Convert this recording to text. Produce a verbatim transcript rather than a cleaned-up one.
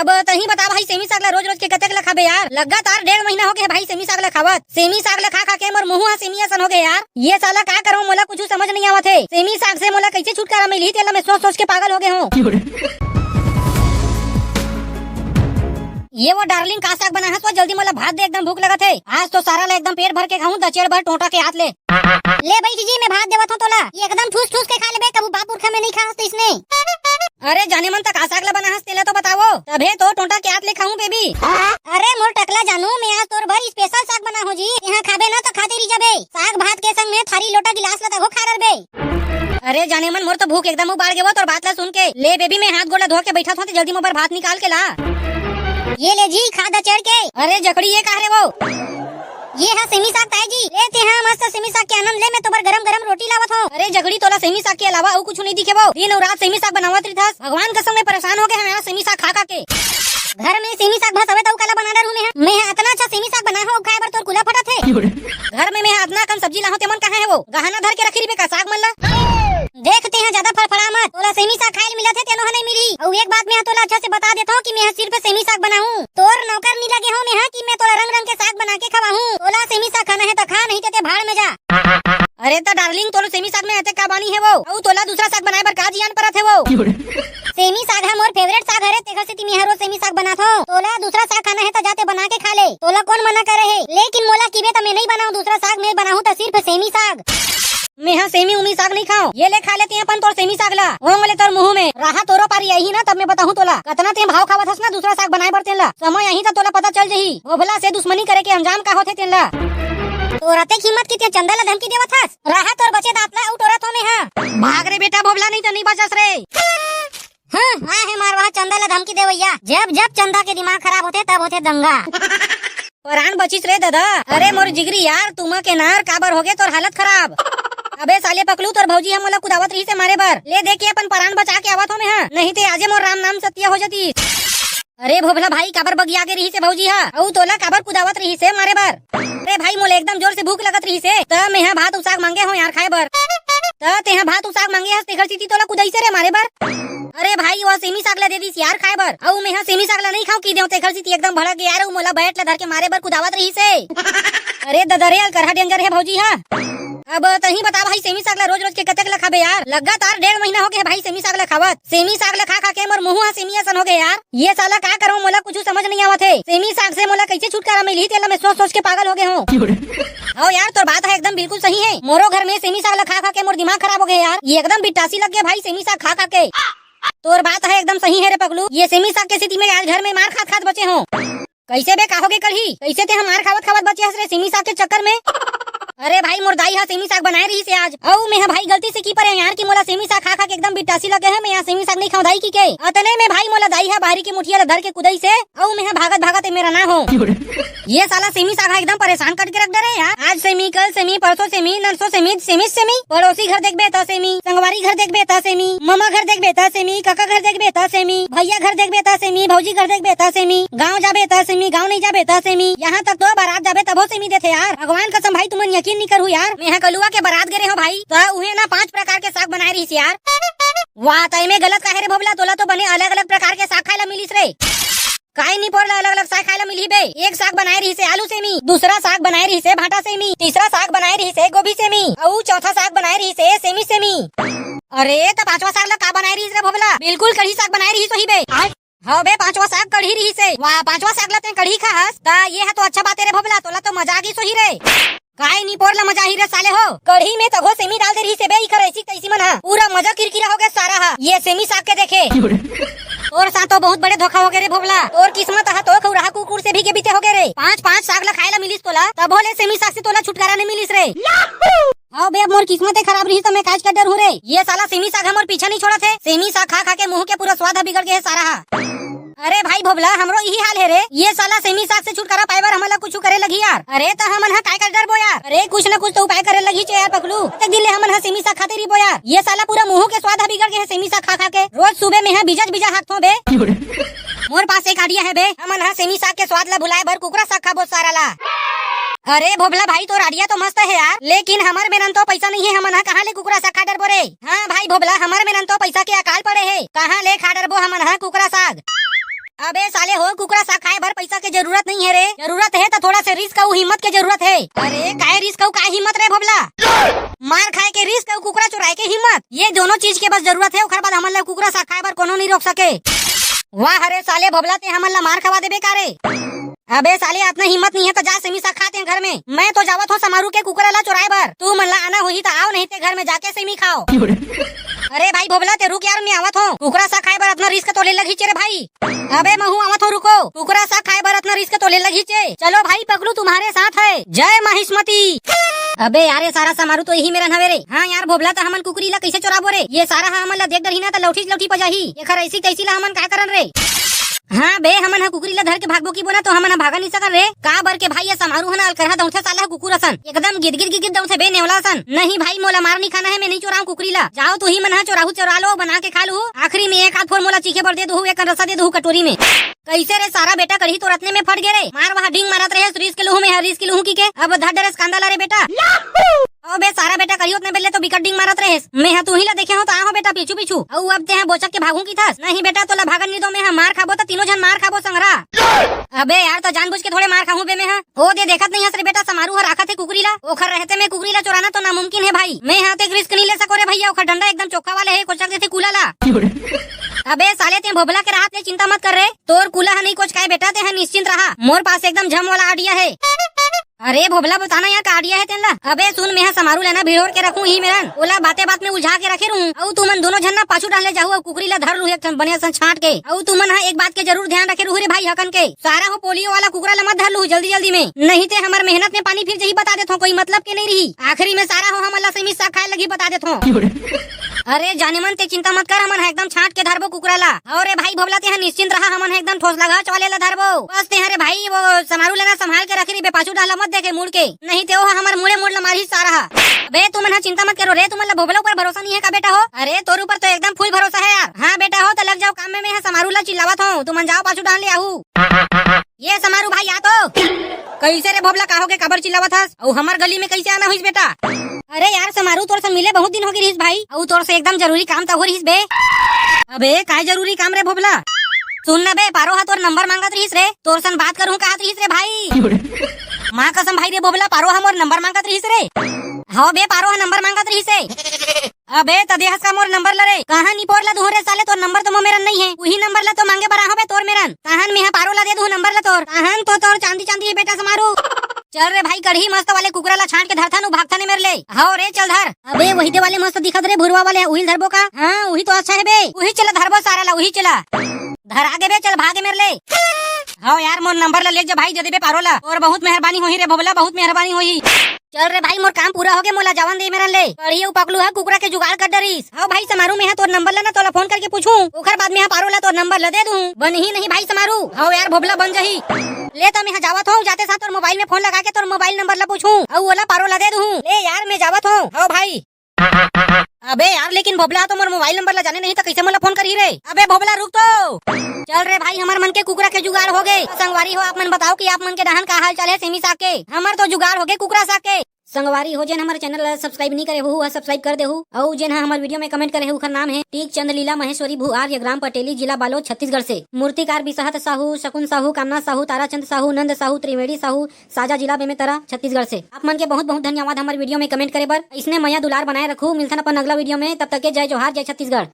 अब तहीं बता भाई, सेमी साग ला रोज रोज के कतेक ला खाबे यार? लगातार डेढ़ महीना हो गे हे भाई सेमी साग ला खावत। सेमी साग ला खा खा के मोर मुंह ह सेमी असन हो गे यार। ये साला का करूं, मोला कुछ समझ नहीं आवत हे। सेमी साग से मोला कैसे छुटकारा मिलही, तेला मैं सोच सोच के पागल हो गे हूं। ये वो डार्लिंग, का साग बनाहस वो? जल्दी मोला भात दे, एकदम भूख लगत हे। आज तो सारा ला एकदम पेट भर के खाहूं, दचेड़ भर टोंटा के हाथ ले। ले बइठ जी, मैं भात देवत हूं तोला, एकदम ठूस ठूस के खा लेबे, कभू बाप पुरखा में नहीं खाहस तइसने। अरे जानेमन, त का साग ला बनाहस तेला तो बतावो, तभे तो टोंटा के हाथ ले खाहूं बेबी। अरे मोर टकला जानू, मैं आज तोर बर special साग बनाहूं जी, तेहा खाबे ना तो खाते रही जाबे। साग भात के संग में थारी लोटा गिलास ला तको खा डरबे। अरे जानेमन, मोर तो भूख एकदम उबाड़ गे वो तोर बात ला सुन के। ले बेबी, मैं हाथ गोड़ ला धो के बैठत हूं, ते जल्दी मोर बर भात निकाल के ला। ये ले जी, खा दचेड़ के। अरे जकड़ी, ये का हरे वो? ये हा सेमी साग ताई जी, ले तेहा मस्त सेमी साग के आनंद ले, मैं तोर बर गरम गरम रोटी लावत हूं। अरे जकड़ी, तोला सेमी साग के अलावा अउ कुछ नहीं दिखे वो? दिन अउ रात सेमी साग बनावत रहिथस, भगवान कसम मैं परेशान हो गे हंव यार सेमी साग खा खा के। घर में सेमी साग भस हवे त अउ काला बना डरहूं मैं हा? मैं हा अतना अच्छा सेमी साग बनाहूं अउ खाए बर तोर कुला फटत हे। घर में मैं हा अतना कन सब्जी लाहूं, तेमन कहां हे वो? गहना धर के रखी रहिबे का साग मन ला? देख तेहा ज्यादा फड़फड़ा मत, तोला सेमी साग खाए ल मिलत हे, तेनो ह नहीं मिली। अउ एक बात मैं हा तोला अच्छा से बता देत हूं कि मैं हा सिर्फ सेमी साग बनाहूं, तोर नौकर नहीं लगे हूं मैं हा कि मैं तोला रंग रंग के साग बना के खवाहूं। तोला सेमी साग खाना हे त खा, नहीं ते, ते भाड़ में जा। अरे त डार्लिंग, तोला सेमी साग में अतेक का बानी हे वो? अउ तोला दूसरा साग बनाए बर का जियान परत हे वो? सेमी साग ह मोर favourite साग हरे, तेखर सेती मैं हा रोज सेमी साग बनाथंव। तोला दूसरा साग खाना हे त जा ते बना के खा ले, तोला कोन मना करे हे? लेकिन मोला किबे त मैं नहीं बनाऊं दूसरा साग, मैं बनाहूं त सिर्फ सेमी साग। मैं हा सेमी उमी साग नहीं खाऊं। ये ले खा ले ते अपन तोर सेमी साग ला, ओंग ले तोर मुंह में। राहा तोरो पारी आही ना, तब मैं बताहूं तोला। कतना ते भाव खावत हस ना दूसरा साग बनाए बर तेन ला, समय आही त तोला पता चल जही भोभला से दुश्मनी करे के अंजाम का होथे तेन ला। तोर अतेक हिम्मत कि ते चंदा ला धमकी देवत हस? राहा तोर बचे दांत ला, अउ टोरत हंव मैं हा। भाग रे बेटा भोभला, नहीं त नहीं बचस रे। हां, आ हे मारवा चंदा ला धमकी देवइया। जब जब चंदा के दिमाग खराब होथे तब होथे दंगा। परान बचिस रे ददा। अरे मोर जिगरी यार, तुमा के नार, काबर होगे तोर हालत खराब? अबे साले पकलू, तोर भौजी ह मोला कुदावत रहिस हे मारे बर। ले देख के अपन परान बचा के आवत हंव मैं हा, नहीं ते आजे मोर राम नाम सत्य हो जतिस। अरे भोभला भाई, काबर बगिया गे रहिस हे भौजी ह? अउ तोला काबर कुदावत रहिस हे मारे बर? अरे भाई, मोला एकदम जोर से भूख लगत रहिस हे, त मैं हा भात अउ साग मांगे हंव यार खाए बर। त तेहा भात अउ साग मांगे हस, तेखर सेती तोला कुदाइस हे रे मारे बर। अरे भाई, वो सेमी साग ला दे दिस यार खाए बर, अउ मैं हा सेमी साग ला नहीं खाऊं कि देव, तेखर सेती एकदम भड़क गे यार, अउ मोला बैट ला धर के मारे बर कुदावत रहिस हे। अरे ददा रे, अलकरहा danger हे भौजी हा। अब तहीं बता भाई, सेमी साग ला रोज रोज के कतेक ला खाबे यार? लगातार डेढ़ महीना हो गे हे भाई सेमी साग ला खावत। सेमी साग ला खा खा के मोर मुंह हा सेमी असन हो गे यार। ये साला का करूं, मोला कुछ समझ नहीं आवत हे। सेमी साग से मोला कैसे छुटकारा मिलही, तेला मैं सोच सोच के पागल हो गे हूं। हव यार, तोर बात ह एकदम बिल्कुल सही हे। मोरो घर में सेमी साग ला खा खा के मोर दिमाग खराब हो गे यार। ये एकदम बिट्टासी लग गे भाई सेमी साग खा खा के। तोर बात ह एकदम सही हे रे पगलू। ये सेमी साग के सेती मैं आज घर में मार खात खात बचे हंव। कैसे बे, का होगे कलही? कैसे तेहा मार खावत खावत बचे हस रे सेमी साग के चक्कर में? अरे भाई, मोर दाई ह सेमी साग बनाए रहिस हे आज, अउ मैं हा भाई गलती से की परे यार कि मोला सेमी साग खा खा के एकदम बिट्टासी लगे हे, मैं हा सेमी साग नहीं खाऊं दाई कहिके। अतने में भाई मोला दाई ह बाहरी के मुठिया ला धर के कुदाइस हे, अउ मैं हा भागत भागत ए मेर आना हंव। ये साला सेमी साग ह एकदम परेशान करके रख डरे यार। आज सेमी, कल सेमी, परसों सेमी, नरसों सेमी, सेमी सेमी। पड़ोसी घर देखबे त सेमी, संगवारी घर देखबे त सेमी, ममा घर देखबे त सेमी, कका घर देखबे त सेमी, भैया घर देखबे त सेमी, भौजी घर देखबे त सेमी, गांव जाबे त सेमी, गांव नहीं जाबे त सेमी, यहां तक तो बारात जाबे तभो सेमी देथे यार। भगवान कसम भाई, तुमन यकीन नहीं करहू यार, मैं हा कलुआ के बारात गे रहे हंव भाई, त उहें ना पांच प्रकार के साग बनाए रहिस यार। वाह, त एमे गलत काहे रे भोभला, तोला तो बने अलग अलग प्रकार के साग खाए ला मिलिस रे। काय नी पोर ला अलग-अलग साग खाए ला मिलही बे। एक साग बनाए रहिस हे आलू सेमी, दूसरा साग बनाए रहिस हे भांटा सेमी, तीसरा साग बनाए रहिस हे गोभी सेमी, अउ चौथा साग बनाए रहिस हे सेमी सेमी। अरे, त पांचवा साग ला का बनाए रहिस रे भोभला? बिल्कुल कढ़ी साग बनाए रहिस होही बे। हव बे, पांचवा साग कढ़ी रहिस हे। वाह, पांचवा साग ला तें कढ़ी खाहस, त ये ह तो अच्छा बात हे रे भोभला, तोला तो मजा आ गिस होही रे। काय नी पोर ला मजा आही रे साले हो। कढ़ी में तभो सेमी डाल दे रहिस हे बे, इखर ऐसी तैसी मन ह। पूरा मजा किरकिरा हो गे सारा ह, ये सेमी साग के देखे। तोर साथ तो बहुत बड़े धोखा हो गे रे भोभला। तोर किस्मत ह तो खौराहा कुकुर से भी के बीते हो गे रे। पांच पांच साग ला खाए ला मिलिस तोला, तभो ले सेमी साग से तोला छुटकारा नहीं मिलिस रे। हव बे, अब मोर किस्मत ए खराब रहिस त मैं काज कर डरहूं रे। ये साला सेमी साग ह मोर पीछा नहीं छोड़त हे। सेमी साग खा खा के मुंह के पूरा स्वाद ह बिगड़ गे हे सारा ह। अरे भाई भोभला, हमरो इही हाल हे रे। ये साला सेमी साग से छुटकारा पाए बर हमन ला कुछु करे लगही यार। अरे त हमन ह काय कर डरबो यार? अरे कुछ न कुछ तो उपाय करे लगही चे यार पकलू। कतेक दिन ले हमन ह सेमी साग खाते रहिबो यार। ये साला पूरा मुंह के स्वाद ह बिगड़ गे हे सेमी साग खा खा के। रोज सुबह में ह बीजच बीजा हाकथों बे। मोर पास एक idea हे बे, हमन ह सेमी साग के स्वाद ला भुलाए बर कुकरा साग खाबो सारा ला। अरे भोभला भाई, तोर idea तो मस्त हे यार, लेकिन हमर मेरन तो पैसा नहीं हे, हमन ह कहां ले कुकरा साग खा डरबो रे? हां भाई भोभला, हमर मेरन तो पैसा के अकाल पड़े हे, कहां ले खा डरबो हमन ह कुकरा साग? अबे साले हो, कुकरा साग खाए बर पैसा के जरूरत नहीं है रे, जरूरत है तो थोड़ा से रिस्क अउ हिम्मत के जरूरत है। अरे काय रिस्क अउ काय हिम्मत रे भोभला? मार खाए के रिस्क अउ कुकरा चुराए के हिम्मत, ये दोनों चीज के बस जरूरत है। ओकर बाद हमन ला कुकरा साग खाए बर कोनो नहीं रोक सके। वाह रे साले भोभला, ते हमन ला मार खवा देबे का रे? अबे साले, अतना हिम्मत नहीं है तो जा सेमी साग खा तें घर में। मैं तो जावत हों समारू के कुकरा ला चुराए बर। तुमन ला आना होही तो आओ, नहीं ते घर में जाके सेमी खाओ। अरे भाई भोभला, ते रुक यार, मैं आवत हों। कुकरा साग खाए बर अतना रिस्क तो ले लगही चे रे भाई। अबे महू आवत हों, रुको। कुकरा साग खाए बर अतना रिस्क तो ले लगही चे। चलो भाई, पकलू तुम्हारे साथ है। जय माहिष्मती। अबे यार, ये सारा समारू तो यही मेरन हवे रे। हाँ यार भोभला, त हमन कुकरी ला कैसे चोराबो रे? ये सारा ह हमन ला देख डरही ना त लौठी लौठी पजाही। एखर ऐसी तैसी ला हमन का करन रे? हाँ बे, हमन ह कुकरी ला धर के भागबो की बोना तो हमन ह भागा नहीं सकन रे। का बर के भाई, ये समारू ह ना अलकरहा दौड़थे साला ह कुकुर असन, एकदम गिदगिद गिदगिद दौड़थे बे नेवला असन। नहीं भाई, मोला मार नहीं खाना है, मैं नहीं चोराऊं कुकरी ला। जाओ तू ही मन ह चोराहू चोरा लो, बना के खा लू। आखिरी में एक आध फोर मोला चीखे बर दे दूहू, एक रसा दे दूहू कटोरी में। कैसे रे सारा बेटा, कड़ही तो रतने में फट गे रे। मार वहाँ डिंग मारत रहे, रिस्क लूहू मैं, रिस्क लूहू की के। अब धर डरेस कांदा ला रे बेटा। ओ बे सारा बेटा, कड़ही उतने बेले तो बिकट डिंग मारत रहे। मैं हा तू ही ला देखे हो तो आ हो बेटा पीछू पीछू। अउ अब ते हा बोचक के भागू की थस। नहीं बेटा, तोला भागन नहीं दो, मैं हा मार खाबो तो तीनों झन मार खाबो संगरा। अबे यार, तो जानबूझ के थोड़े मार खाहूं बे मैं हा। ओ दे देखत नहीं हस रे बेटा, समारू हर आखत हे कुकरी ला। ओखर रहते में कुकरी ला चोराना तो नामुमकिन है भाई। मैं हा ते रिस्क नहीं ले सको रे भैया, ओखर डंडा एकदम चोखा वाले है, कोचक देथे कूला ला। अबे साले, ते भोभला के राहत ले चिंता मत कर रे। तोर कूला ह नहीं कोचकाय बेटा, ते ह निश्चिंत रहा। मोर पास एकदम झम वाला आइडिया है। अरे भोभला, बताना यार का आइडिया है तेन ला। अबे सुन, मैं ह समारू लेना भिड़ोर के रखूं ही मेरन। ओला बाते बात में उलझा के रखे रहूं। अउ तुमन दोनों झन ना पाछू डाल ले जाहू अउ कुकरी ला धर लूहू एक ठन बने असन छांट के। अउ तुमन ह एक बात के जरूर ध्यान रखे रहू रे भाई हकन के। सारा हो पोलियो वाला कुकरा ला मत धर लूहू जल्दी जल्दी में। नहीं ते हमर मेहनत में पानी फिर जही बता देथों, कोई मतलब के नहीं रही। आखिरी में सारा हो हमन ला सेमी साग खाए लगी बता देथों। अरे जाने मन, ते चिंता मत कर, हमन ह एकदम छांट के धरबो कुकरा ला। अउ रे भाई भोभला, ते ह निश्चिंत रहा, हमन ह एकदम ठोस लगाच वाले ला धरबो। बस ते ह रे भाई, वो समारू लेना संभाल के रखे रहिबे, पाछू डाहला मत देखे मुड़ के, नहीं ते ओ ह हमर मुड़े मुड़ ला मारही सारा ह। अबे तुमन ह चिंता मत करो रे, तुमन ला भोभला ऊपर भरोसा नहीं है का बेटा हो? अरे तोर ऊपर तो एकदम फुल भरोसा है यार। हाँ बेटा हो, तो लग जाओ काम में, मैं ह समारू ला चिल्लावत हों, तुमन जाओ पाछू डाहन ले आहू। ये समारू भाई आ तो। कैसे रे भोभला, का होगे, काबर चिल्लावत हस? अउ हमर गली में कैसे आना होइस बेटा? अरे यार समारू, तोर से मिले बहुत दिन होगे रहिस भाई, अउ तोर से एकदम जरूरी काम त हो रहिस बे। अबे काय जरूरी काम रे भोभला? सुन ना बे, पारो हा तोर नंबर मांगत रहिस रे, तोर सन बात करूं कहत रहिस रे भाई। माँ कसम भाई रे भोभला, पारो हा मोर नंबर मांगत रहिस रे। हव बे, पारो हा नंबर मांगत रहिस हे। अबे त देहस का मोर नंबर ला रे? कहाँ निपोर ला दूहूं रे साले, तोर नंबर तो मोर मेरन नहीं है। उही नंबर ला तो मांगे बर आहों बे तोर मेरन। तहन मेहा पारो ला दे दूहूं नंबर ला तोर। तहन तो तोर चांदी चांदी है बेटा समारू। चल रे भाई, कड़ही मस्त वाले कुकरा ला छांट के धरथन, उ भागथन ए मेर ले। हव रे, चल धर। अबे वही दे वाले मस्त दिखत रे, भुरवा वाले, उही ल धरबो का? हाँ, उही तो अच्छा है बे। उही चला धरबो सारा ला, उही चला। धर आगे बे, चल भागे मेर ले। हव यार, मोर नंबर ला लेग जा भाई, दे देबे पारो ला। तोर बहुत मेहरबानी होही रे भोभला, बहुत मेहरबानी होही। चल रे भाई, मोर काम पूरा होगे, मोला जावन दे मेरन ले। कड़ही अउ पकलू ह कुकरा के जुगाड़ कर डरिस। हव भाई समारू, मेहा तोर नंबर ला ना तोला फोन करके पूछूं, ओखर बाद मेहा पारो ला तोर नंबर ला दे दूं। बनही नहीं भाई समारू। हव यार भोभला, बन जाही। ले त मेहा जावत हों, जाते साथ तोर मोबाइल में फोन लगा के तोर मोबाइल नंबर ला पूछूं अउ ओला पारो ला दे दूं। ले यार मैं जावत हों। हव भाई। अबे यार, लेकिन भोभला तो मोर मोबाइल नंबर ला जाने नहीं त कैसे मोला फोन करही रे? अबे भोभला रुक तो। चल रे भाई, हमर मन के कुकरा के जुगाड़ होगे। संगवारी हो, आप मन बताओ कि आप मन के डहान का हाल चाल है सेमी साग के? हमर तो जुगाड़ होगे कुकरा साग के। संगवारी हो, जेन हमर चैनल ला सब्सक्राइब नहीं करे हू, वह सब्सक्राइब कर देहू। अउ जेन ह हमर वीडियो में कमेंट करे हे, उखर नाम है टीक चंद लीला महेश्वरी भू आर्य, ग्राम पटेली, जिला बालोद, छत्तीसगढ़ से। मूर्तिकार बिसहत साहू, शकुन साहू, कामना साहू, ताराचंद साहू, नंद साहू, त्रिवेणी साहू, साजा जिला बेमेतरा, छत्तीसगढ़ से। आप मन के बहुत बहुत धन्यवाद हमर वीडियो में कमेंट करे बर। इसने मया दुलार बनाए रखू। मिलथन अपन अगला वीडियो में, तब तक के जय जोहार, जय छत्तीसगढ़।